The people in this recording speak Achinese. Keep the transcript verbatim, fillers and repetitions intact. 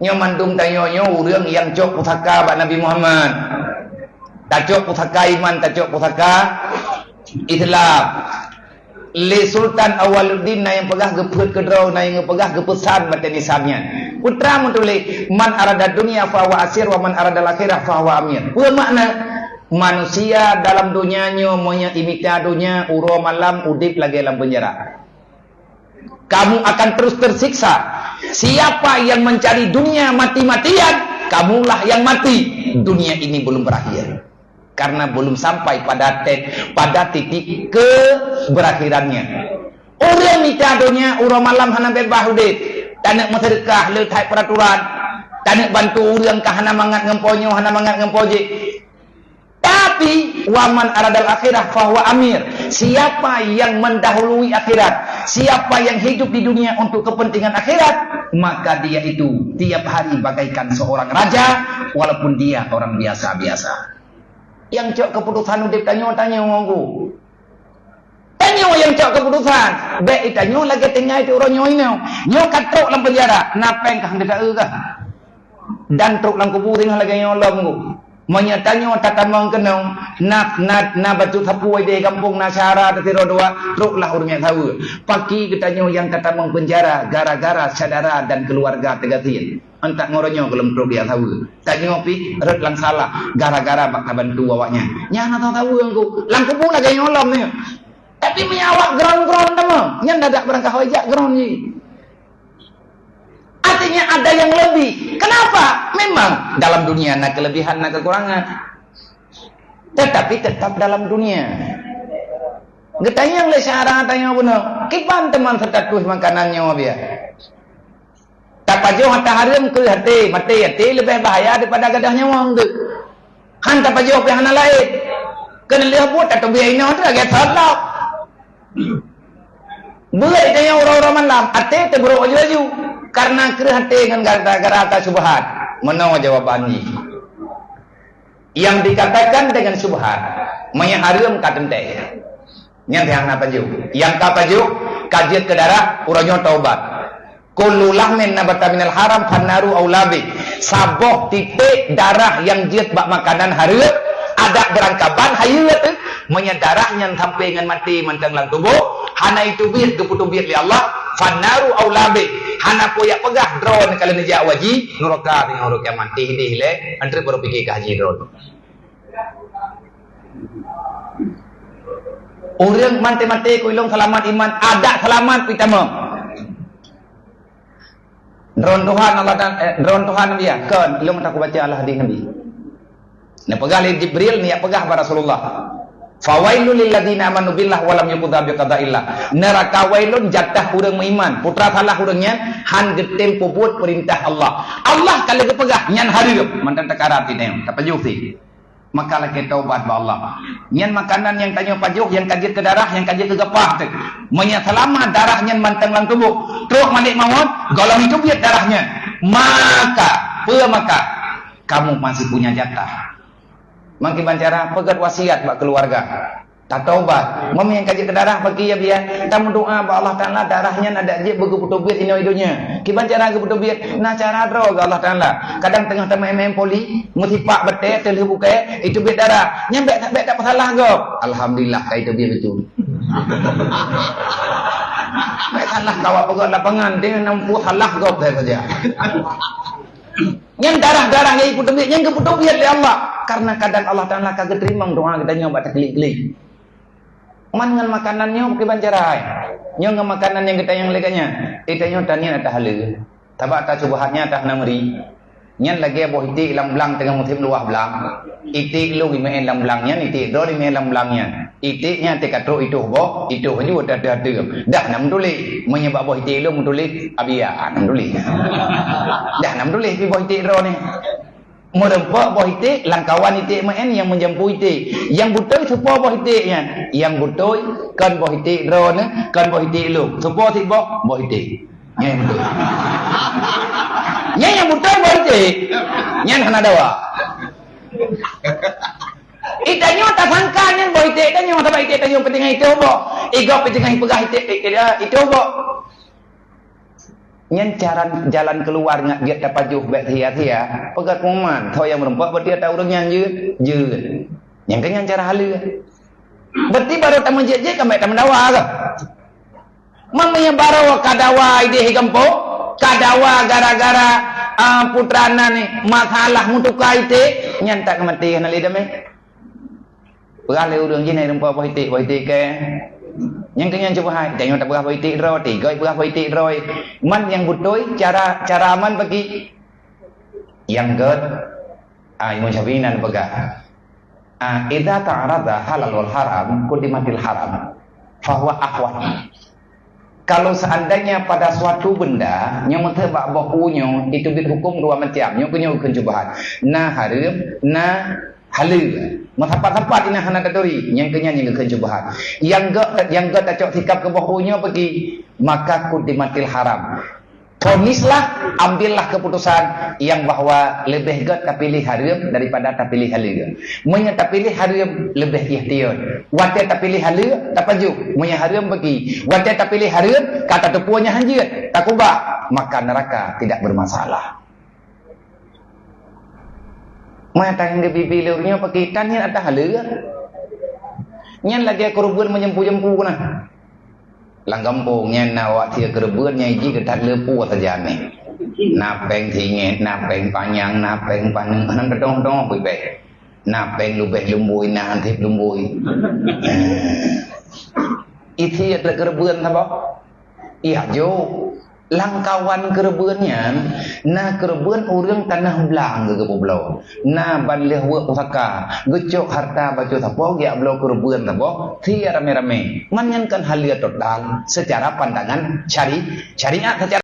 Nyoe mandum tanyoe nyoe ureuëng nyang cok pusaka bak Nabi Muhammad. Tacok pusaka iman, tacok pusaka Islam. Lé Sultan Awaluddin na nyang peugah geupeuet keudroe, na nyang peugah geupeusan batée nisan nyan. Putra meutuléh, "Man arada dunya fahuwa asir, wa man aradal akhirah fahuwa amir." Peue makna? Manusia dalam donya nyoe meunyoe imita donya, uroe malam udeb lagée lam penjara. Kamu akan terus tersiksa. Siapa yang mencari dunia mati-matian, kamulah yang mati. Dunia ini belum berakhir. Karena belum sampai pada tet-, pada titik keberakhirannya. Ureuëng mita donya uroe malam hana beubaih udeb. Taneuk meuseudeukah le that peraturan. Taneuk bantu ureuëng ka hana mangat ngon po nyoe, hana mangat ngon po jih. Tapi, "Wa man aradal akhirah fahuwa amir." Siapa yang mendahului akhirat, siapa yang hidup di dunia untuk kepentingan akhirat, maka dia itu tiap hari bagaikan seorang raja, walaupun dia orang biasa-biasa. Nyang cok keputusan udeb tanyoe, tanyoe ngon ku. Tanyoe nyang cok keputusan. Bék tanyoe lagée tinggai di uroe nyoe inoe. Nyoe ka trok lam penjara, na péng ka hana teuka. Dan trok lam kubu singoh lagée nyoe lom ku. Meunyoe tanyoe tatamong keunong, na, na, na bacut sapu di gampông, na syara teusidroe dua, troklah ureuëng saweue. Pakri geutanyoe nyang tatamong penjara gara-gara syedara dan keuluwarga teugasien. Antak ngon uroe nyoe gohlom trok di saweue. Tanyoe pih rhot lam salah gara-gara bak tabantu awaknyan. Nyan hana saweue ku. Lam kubu lagée nyoe lom nyoe. Tapi meunyoe awak gron-gron tamong, nyan dadak barangkaho jak gron jih. Artinya ada yang lebih. Kenapa? Memang dalam dunia na kelebihan, na kekurangan. Tetapi tetap dalam dunia. Geutanyong lé syedara tanyoe bunoe, kiban teuma status makanan nyoe biasa. Tapajoh ata hareuem kreueh até, maté até leubeh bahaya daripada gadôh nyawöng tu. Han tapajoh pih hana laén. Keuneulheueh buet tateubiet inoe tu lagée thot lom. Beuet tanyoe uroe-uroe malam, até teubrok aju-aju. Karena kreueh até ngon gara-gara ata syubhat. Meunoe jawaban jih. Yang dikatakan dengan syubhat, meunyoe hareuem ka teuntée. Nyan nyang hana pajoh. Nyang ka pajoh, ka jeuet keu darah, uroe nyoe taubat. Kullu lahmin nabata minal haram fannaru aula bih. Saboh titék darah nyang jeuet bak makanan hareuem, adak beurangkaban hayeue teuh. Meunyoe darah nyan sampai ngon maté mantong lam tuboh, hana iteubiet geupeutubiet lé Allah, fannaru aula bih. Hana peue jak peugah droeneuh ka lheueh neujak u haji, nuraka singoh uroe kiamat. Ideh lé, antre baru pike keu haji droeneuh. Ureuëng maté-maté keu ilong seulamat iman, adak seulamat pih tamong. Droen Tuhan Allah dan, eh, droen Tuhan Nabi ya, kon ilong tak baca Allah hadis Nabi. Neupeugah lé Jibril, neujak peugah bak Rasulullah. "Fawailul lil ladzina amanu billah wa lam yuqda bi qadaillah." Neuraka wailun jatah ureuëng meuiman, putra salah ureuëng nyan han geutem peubuet peurintah Allah. Allah ka lheueh geupeugah nyan hareuem, mantong takarat di nyoe, tapajoh sih. Maka lakée taubat bak Allah. Nyan makanan nyang tanyoe pajoh, nyang ka jeuet keu darah, nyang ka jeuet keu gapah teuh. Meunyoe seulama darah nyan mantong lam tuboh, trok malaikat maut, gohlom iteubiet darah nyan. Maka, peue maka? Kamu masih punya jatah. Mangkiban cara, peugét wasiat bak keuluwarga. Tataubat. Meunyoe nyang ka jeuet keu darah, bagi ya biya. Tameudoa bak Allah Taala, darah nyan adak jeuet beugeupeutubiet inoe donya. Kiban cara geupeutubiet? Na cara droe geuh Allah Taala. Kadang teungoh tameuém-ém poli, meusipak batée, teulheueh bukée, iteubiet darah. Nyan bék, bék tapeusalah gob. Alhamdulillah, ka iteubiet beutôi. Bék salah kawa peugét lapangan, dia nampu salah gob saja. Nyan darah-darah nyang ipeutubiet, nyan geupeutubiet lé Allah. Karena kadang Allah Taala ka geuteurimong doa geutanyoe bak taklik-klik. Man ngon makanan nyoe kiban cara ai. Nyoe ngon makanan nyang geutanyoe lé geuh nyan. Geutanyoe taniet ata haleue. Sabab ata syubhat nyan ata hana meuri. Nyan lagée boh iték lam blang teungoh musém luwah blang. Iték lôn imeu'en lam blang nyan, iték droe imeu'en lam blang nyan. Iték nyan teuka trok itoh boh, itoh laju ata-ata. Dah na meutuléh. Meunyoe bak boh iték lôn meutuléh, Abia, na meutuléh. Dah na meutuléh pih boh iték droe nyan. Meureumpok boh iték, lam kawan iték meu'en nyang meujampu iték. Nyang beutôi soe po boh iték nyan. Nyang beutôi kon boh iték droeneuh, kon boh iték lôn. Soe po sit boh, boh iték. Nyan nyang beutôi. Nyan nyang beutôi boh iték. Nyan hana dawa. Itanyoe tasangka nyan boh iték tanyoe, sabab iték tanyoe peutinggai itoh boh. Igob peutinggai peugah iték, eh, eh, itoh boh. Nyan cara jalan keuluar ngat jeuet tapajoh bék sia-sia. Peugah kuman, tho nyang meurumpok berarti ata ureuëng nyan jeuet. Jeuet. Nyang keu nyan cara haleue. Berarti baru tameujeuet-jeuet kan bék tameudawa kah? Meunyoe barô ka dawa idéh gampông, ka dawa gara-gara, ah, putra nan ni masalah meutuka iték, nyan tak keumaté hana lé damé. Peugah lé ureuëng jih na rumpok boh iték, boh iték kèe. Nyang keu nyan cuba hai, tanyoe tapeugah boh iték droe, tigoe peugah boh iték droe. Man nyang beutôi cara, cara aman bagi. Nyang gèt, ah, Imam Syafi'i nan peugah. Ah, idza ta'arada halal wal haram, quddimatil haram, fahuwa ahwat. Kalau seandainya pada suatu benda nyang meuteubak boh u nyoe, itu bit hukum dua macam. Nyoe keu nyoe keu cubahat. Na hareuem, na haleue. Meusapat-sapat ina hana taturi, nyang keu nyan nyang keu cubahat. Nyang gèt, nyang gèt tacok sikap keu boh u nyoe bagi, maka quddimatil haram. Vonislah, ambillah keputusan yang bahwa leubeh gèt tapiléh hareuem daripada tapiléh haleue. Meunyoe tapiléh hareuem, leubeh ikhtiar. Watèe tapiléh haleue, tapajoh. Meunyoe hareuem bagi. Watèe tapiléh hareuem, ka tateupeue nyang hanjeuet, takubah, maka neraka tidak bermasalah. Meunyoe tapiléh bibir lé ureuëng nyoe pakitan nyan ata haleue. Nyan lagèe keureubeuen meujempu-jempu na. Lam gampông nyan na awak sie keureubeuen nyang jih geutat le peue saja meh. Na péng singét, na péng panyang, na péng paneuk, hana teudoh-doh pih péng. Na péng leubeh lumboi, na hanséb lumboi. Isi ata keureubeuen saboh. Iya jo. Lam kawan keureubeuen nyan, na keureubeuen ureuëng tanoh blang geupeubloe. Na ban lheueh weuek pusaka, geucok harta bacut sapoh geujak bloe keureubeuen saboh, sie ramé-ramé. Man nyan kan haleue total secara pandangan syari-, syariat secara